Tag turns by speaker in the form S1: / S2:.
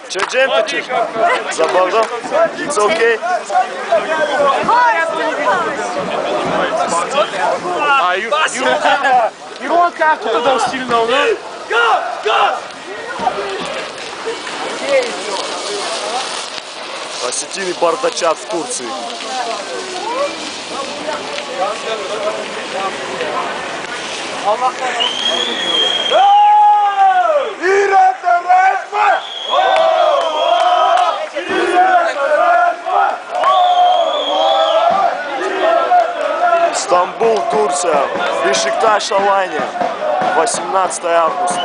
S1: Чеджемпичи. Забавно? It's okay?
S2: Ирон кафты дал сильно, да?
S1: Осетины бардачат в Турции. Стамбул, Турция. Бешикташ, Алания. 18 августа.